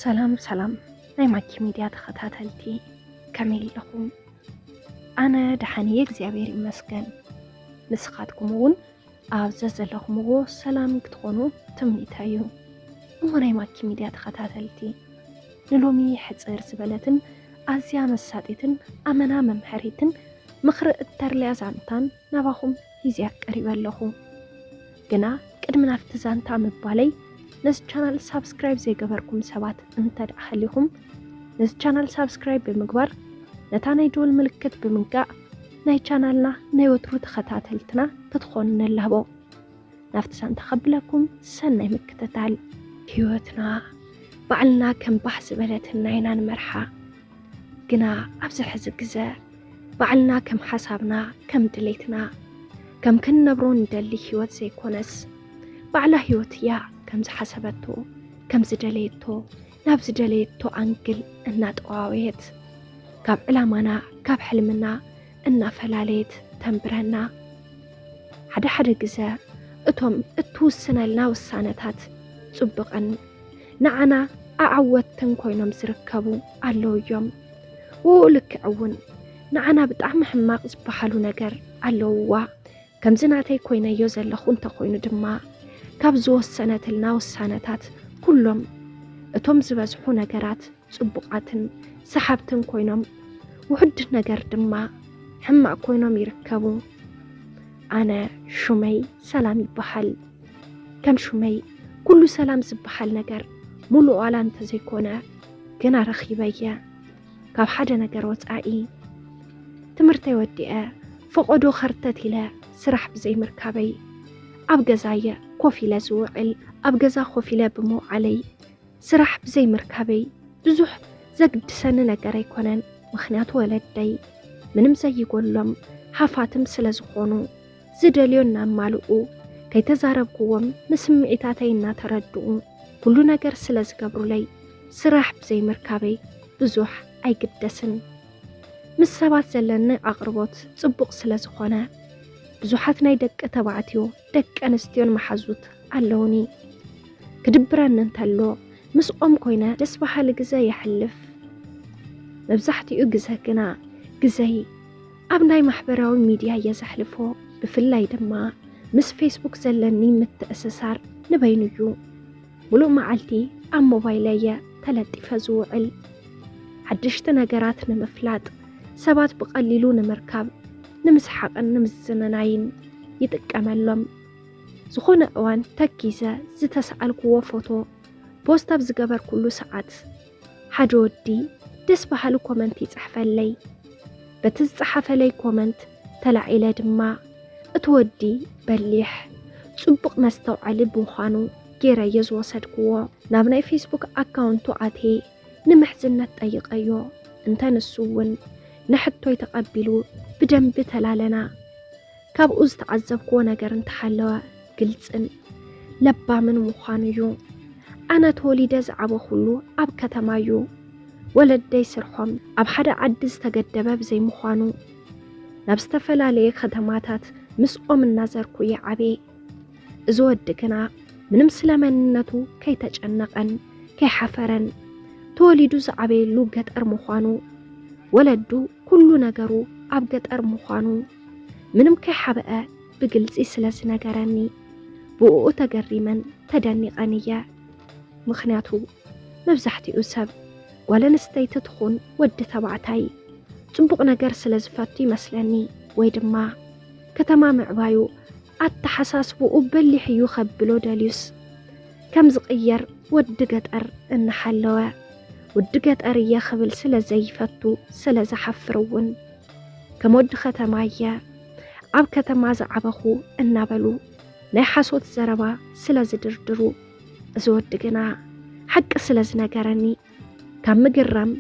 ሰላም ሰላም ናይ ማኪ ሚድያ ተኸታተልቲ፣ ከመይ ኣለኹም? ኣነ ደሓን እየ እግዚኣብሔር ይመስገን። ንስኻትኩም እውን ኣብ ዘዘለኹምዎ ሰላም ክትኾኑ ትምኒተይ እዩ። እሞ ናይ ማኪ ሚድያ ተኸታተልቲ፣ ንሎሚ ሕፅር ዝበለትን ኣዝያ መሳጢትን ኣመና መምሐሪትን ምኽሪ እተርልያ ዛንታን ናባኹም ሂዝያ ቀሪበ ኣለኹ። ግና ቅድሚ ናብቲ ዛንታ ምባለይ ነዚ ቻናል ሳብስክራይብ ዘይገበርኩም ሰባት እንተ ደኣ ሃሊኹም ነዚ ቻናል ሳብስክራይብ ብምግባር ነታ ናይ ደወል ምልክት ብምንካእ ናይ ቻናልና ናይ ወትሩ ተኸታተልትና ክትኾኑ ንላቦ። ናብቲ ዛንታ ከብለኩም ሰናይ ምክትታል። ህይወትና ባዕልና ከም ባህ ዝበለትና ኢና ንመርሓ። ግና ኣብዚ ሕዚ ግዘ ባዕልና ከም ሓሳብና ከም ድሌትና ከም ክንነብሮ ንደሊ ህይወት ዘይኮነስ ባዕላ ህይወት እያ ከም ዝሓሰበቶ ከም ዝደለየቶ ናብ ዝደለየቶ ኣንግል እናጠዋወየት ካብ ዕላማና ካብ ሕልምና እናፈላለየት ተንብረና። ሓደ ሓደ ግዘ እቶም እትውስነልና ውሳነታት ጽቡቕን ንዓና ኣዓወትን ኮይኖም ዝርከቡ ኣለዉ እዮም። ብኡ ልክዕ እውን ንዓና ብጣዕሚ ሕማቕ ዝበሃሉ ነገር ኣለውዋ። ከምዚ ናተይ ኮይነዮ ዘለኹ እንተኾይኑ ድማ ካብ ዝወሰነትልና ውሳነታት ኩሎም እቶም ዝበዝሑ ነገራት ጽቡቓትን ሰሓብትን ኮይኖም ውሑድ ነገር ድማ ሕማቕ ኮይኖም ይርከቡ። ኣነ ሹመይ ሰላም ይበሃል። ከም ሹመይ ኩሉ ሰላም ዝበሃል ነገር ሙሉእ ዋላ እንተዘይኮነ ግና ረኺበየ ካብ ሓደ ነገር ወፃኢ። ትምህርተይ ወዲአ ፈቐዶ ኸርተት ኢለ ስራሕ ብዘይምርካበይ ኣብ ገዛየ ኮፍ ኢለ ዝውዕል ኣብ ገዛ ኮፍ ኢለ ብምውዓለይ ስራሕ ብዘይምርካበይ ብዙሕ ዘግድሰኒ ነገር ኣይኮነን። ምኽንያቱ ወለደይ ምንም ዘይጎሎም ሃፋትም ስለ ዝኾኑ ዝደልዮ እናማልኡ ከይተዛረብኩዎም ንስምዒታተይ እናተረድኡ ኩሉ ነገር ስለ ዝገብሩለይ ስራሕ ብዘይምርካበይ ብዙሕ ኣይግደስን። ምስ ሰባት ዘለኒ ኣቕርቦት ጽቡቕ ስለ ዝኾነ ብዙሓት ናይ ደቂ ተባዕትዮ ደቂ ኣንስትዮን መሓዙት ኣለውኒ። ክድብረኒ እንተሎ ምስኦም ኮይነ ደስ በሃሊ ግዘ የሕልፍ። መብዛሕትኡ ግዘ ግና ግዘይ ኣብ ናይ ማሕበራዊ ሚድያ እየ ዘሕልፎ። ብፍላይ ድማ ምስ ፌስቡክ ዘለኒ ምትእስሳር ንበይኑ እዩ። ሙሉእ መዓልቲ ኣብ ሞባይለየ ተለጢፈ ዝውዕል። ሓደሽቲ ነገራት ንምፍላጥ ሰባት ብቐሊሉ ንምርካብ ንምስሓቕን ንምዝንናይን ይጥቀመሎም። ዝኾነ እዋን ተኪዘ ዝተሰኣልኩዎ ፎቶ ፖስት ኣብ ዝገበርኩሉ ሰዓት ሓደ ወዲ ደስ በሃሊ ኮመንት ይፅሕፈለይ። በቲ ዝፀሓፈለይ ኮመንት ተላዒለ ድማ እቲ ወዲ በሊሕ ፅቡቕ መስተውዓሊ ብምዃኑ ገይረዮ ዝወሰድክዎ። ናብ ናይ ፌስቡክ ኣካውንቱ ኣትየ ንምሕዝነት ጠይቐዮ። እንተ ንሱ እውን ንሕቶይ ተቐቢሉ ብደንቢ ተላለና። ካብኡ ዝተዓዘብክዎ ነገር እንተሃለወ ግልፅን ለባምን ምዃኑ እዩ። ኣነ ተወሊደ ዝዓበኹሉ ኣብ ከተማ እዩ። ወለደይ ስርሖም ኣብ ሓደ ዓዲ ዝተገደበ ብዘይምዃኑ ናብ ዝተፈላለየ ከተማታት ምስኦም እናዘርኩ እየ ዓብየ። እዚ ወዲ ግና ምንም ስለ መንነቱ ከይተጨነቐን ከይሓፈረን ተወሊዱ ዝዓበየሉ ገጠር ምዃኑ ወለዱ ኩሉ ነገሩ ኣብ ገጠር ምዃኑ ምንም ከይሓበአ ብግልፂ ስለ ዝነገረኒ ብእኡ ተገሪመን ተደኒቐን እየ። ምኽንያቱ መብዛሕትኡ ሰብ ጓል ኣንስተይቲ ትኹን ወዲ ተባዕታይ ፅቡቕ ነገር ስለ ዝፈቱ ይመስለኒ ወይ ድማ ከተማ ምዕባዩ ኣተሓሳስብኡ በሊሕ እዩ ከብሎ ደልዩስ ከም ዝቕየር ወዲ ገጠር እናሓለወ ወዲ ገጠር እየ ክብል ስለ ዘይፈቱ ስለ ዝሓፍር እውን ከም ወዲ ከተማ እየ ኣብ ከተማ ዝዓበኹ እናበሉ ናይ ሓሶት ዘረባ ስለ ዝድርድሩ እዚ ወዲ ግና ሓቂ ስለ ዝነገረኒ ካብ ምግረም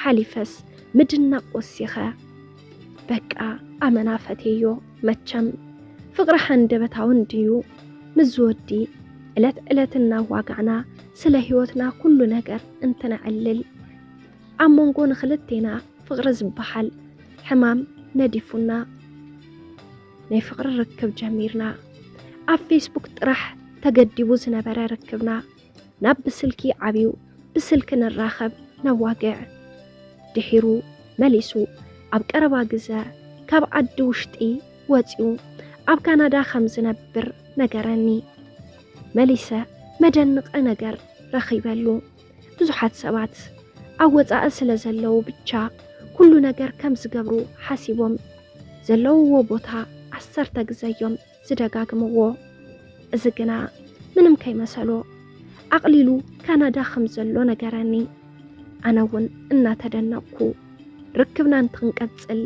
ሓሊፈስ ምድናቕ ወሲኸ በቃ ኣመና ፈትየዮ። መቸም ፍቕሪ ሃንደበታዊ እንድዩ። ምስዚ ወዲ ዕለት ዕለት እናዋጋዕና ስለ ህይወትና ኩሉ ነገር እንትነዕልል ኣብ መንጎ ንኽልቴና ፍቕሪ ዝበሃል ሕማም ነዲፉና ናይ ፍቕሪ ርክብ ጀሚርና። ኣብ ፌስቡክ ጥራሕ ተገዲቡ ዝነበረ ርክብና ናብ ብስልኪ ዓብዩ ብስልኪ ንራኸብ፣ ነዋግዕ። ድሒሩ መሊሱ ኣብ ቀረባ ግዘ ካብ ዓዲ ውሽጢ ወጺኡ ኣብ ካናዳ ከም ዝነብር ነገረኒ። መሊሰ መደንቂ ነገር ረኺበሉ። ብዙሓት ሰባት ኣብ ወጻኢ ስለ ዘለዉ ብቻ ኩሉ ነገር ከም ዝገብሩ ሓሲቦም ዘለውዎ ቦታ ዓሰርተ ግዘ እዮም ዝደጋግምዎ። እዚ ግና ምንም ከይመሰሎ ኣቕሊሉ ካናዳ ከም ዘሎ ነገረኒ። ኣነ እውን እናተደነቕኩ ርክብና እንትንቀጽል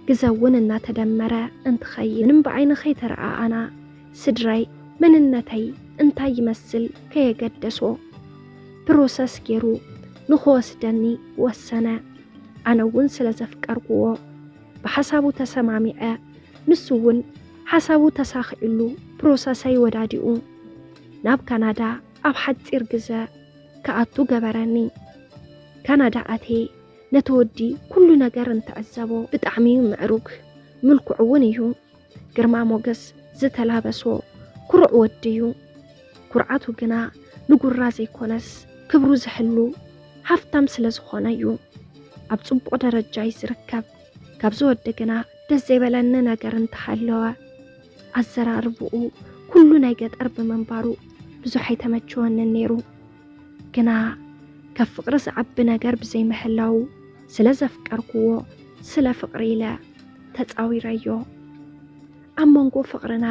ግዘ እውን እናተደመረ እንትኸይድ ምንም ብዓይኒ ከይተረኣኣና ስድራይ መንነተይ እንታይ ይመስል ከየገደሶ ፕሮሰስ ገይሩ ንኽወስደኒ ወሰነ። ኣነ እውን ስለ ዘፍቀርኩዎ ብሓሳቡ ተሰማሚዐ፣ ንሱ እውን ሓሳቡ ተሳኺዕሉ ፕሮሰሰይ ወዳዲኡ ናብ ካናዳ ኣብ ሓፂር ግዘ ክኣቱ ገበረኒ። ካናዳ ኣትየ ነቲ ወዲ ኩሉ ነገር እንትዕዘቦ ብጣዕሚ እዩ ምዕሩግ፣ ምልኩዕ እውን እዩ። ግርማ ሞገስ ዝተላበሶ ኩሩዕ ወዲ እዩ። ኩርዓቱ ግና ንጉራ ዘይኮነስ ክብሩ ዝሕሉ ሃፍታም ስለ ዝኾነ እዩ። ኣብ ጽቡቕ ደረጃ እዩ ዝርከብ። ካብዚ ወዲ ግና ደስ ዘይበለኒ ነገር እንተሃለወ ኣዘራርብኡ ኩሉ ናይ ገጠር ብምንባሩ ብዙሕ ኣይተመቸወንን ነይሩ። ግና ካብ ፍቕሪ ዝዓቢ ነገር ብዘይምህላዉ ስለ ዘፍቀርኩዎ ስለ ፍቕሪ ኢለ ተጻዊረዮ። ኣብ መንጎ ፍቕርና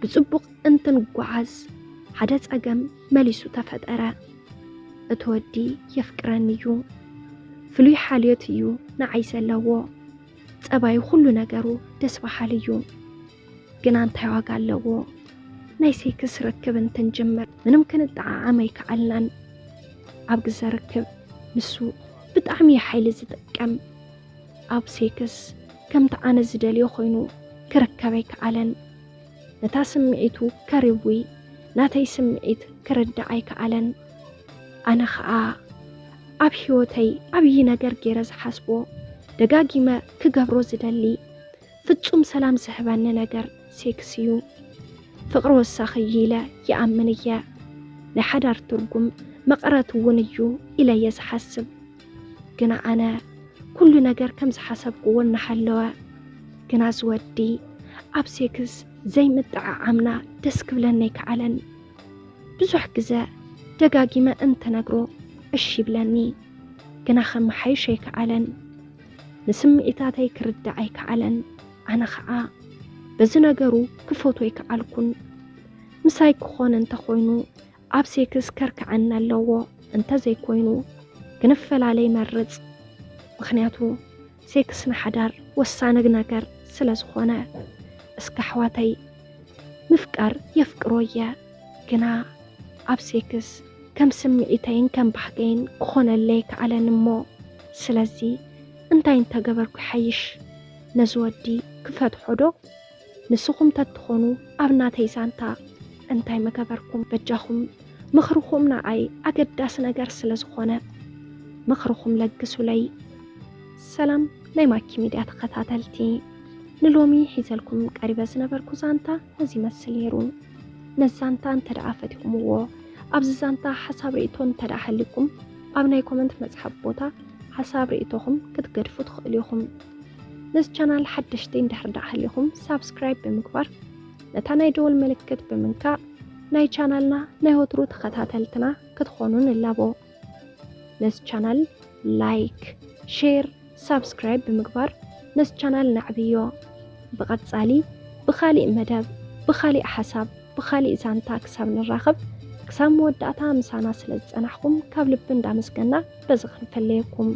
ብጽቡቕ እንትንጓዓዝ ሓደ ጸገም መሊሱ ተፈጠረ። እቲ ወዲ የፍቅረኒ እዩ። ፍሉይ ሓልዮት እዩ ንዓይ ዘለዎ። ጸባዩ ኩሉ ነገሩ ደስ በሃሊ እዩ። ግና እንታይ ዋጋ ኣለዎ? ናይ ሴክስ ርክብ እንትንጅምር ምንም ክንጠዓዓም ኣይከኣልናን። ኣብ ግዘ ርክብ ንሱ ብጣዕሚ እዩ ሓይሊ ዝጥቀም። ኣብ ሴክስ ከምቲ ኣነ ዝደልዮ ኮይኑ ክርከብ ኣይከኣለን። ነታ ስምዒቱ ከሪዊ ናተይ ስምዒት ክርዳእ ኣይከኣለን። ኣነ ኸኣ ኣብ ህይወተይ ዓብዪ ነገር ገይረ ዝሓስቦ ደጋጊመ ክገብሮ ዝደሊ ፍጹም ሰላም ዝህበኒ ነገር ሴክስ እዩ። ፍቕሪ ወሳኺ እዩ ኢለ ይኣምን እየ። ናይ ሓዳር ትርጉም መቐረት እውን እዩ ኢለ እየ ዝሓስብ። ግና ኣነ ኩሉ ነገር ከም ዝሓሰብክዎ እናሃለወ ግና ዝወዲ ኣብ ሴክስ ዘይምጥዕዓምና ደስ ክብለኒ ኣይከኣለን። ብዙሕ ግዘ ደጋጊመ እንትነግሮ እሺ ይብለኒ፣ ግና ከመሓይሽ ኣይከኣለን። ንስምዒታተይ ክርዳእ ኣይከኣለን። ኣነ ኸዓ በዚ ነገሩ ክፈትዎ ኣይከኣልኩን። ምሳይ ክኾን እንተኾይኑ ኣብ ሴክስ ከርክዐኒ ኣለዎ፣ እንተዘይኮይኑ ክንፈላለ ይመርጽ። ምኽንያቱ ሴክስ ንሓዳር ወሳኒ ነገር ስለ ዝኾነ። እስከ ኣሕዋተይ፣ ምፍቃር የፍቅሮ እየ፣ ግና ኣብ ሴክስ ከም ስምዒተይን ከም ባህገይን ክኾነለይ ከኣለን እሞ፣ ስለዚ እንታይ እንተገበርኩ ይሓይሽ? ነዚ ወዲ ክፈትሖ ዶ? ንስኹም ተትኾኑ ኣብ ናተይ ዛንታ እንታይ ምገበርኩም? በጃኹም ምኽርኹም ንዓይ ኣገዳሲ ነገር ስለ ዝኾነ ምኽርኹም ለግሱለይ። ሰላም ናይ ማኪ ሚድያ ተኸታተልቲ፣ ንሎሚ ሒዘልኩም ቀሪበ ዝነበርኩ ዛንታ ነዚ ይመስል ነይሩ። ነዚ ዛንታ እንተ ደኣ ፈቲኹምዎ፣ ኣብዚ ዛንታ ሓሳብ ርእይቶ እንተ ደኣ ሃልዩኩም፣ ኣብ ናይ ኮመንት መጽሓፍ ቦታ ሓሳብ ርእይቶኹም ክትገድፉ ትኽእሉ ኢኹም። ነዚ ቻናል ሓደሽቲ እንድሕር ደኣ ሃሊኹም፣ ሳብስክራይብ ብምግባር ነታ ናይ ደወል ምልክት ብምንካእ ናይ ቻናልና ናይ ወትሩ ተኸታተልትና ክትኾኑ ንላቦ። ነዚ ቻናል ላይክ፣ ሼር፣ ሳብስክራይብ ብምግባር ነዚ ቻናል ነዕብዮ። ብቐጻሊ ብኻሊእ መደብ፣ ብኻሊእ ሓሳብ፣ ብኻሊእ ዛንታ ክሳብ ንራኸብ፣ ክሳብ መወዳእታ ምሳና ስለ ዝጸናሕኩም ካብ ልቢ እንዳመስገና በዚ ክንፍለየኩም።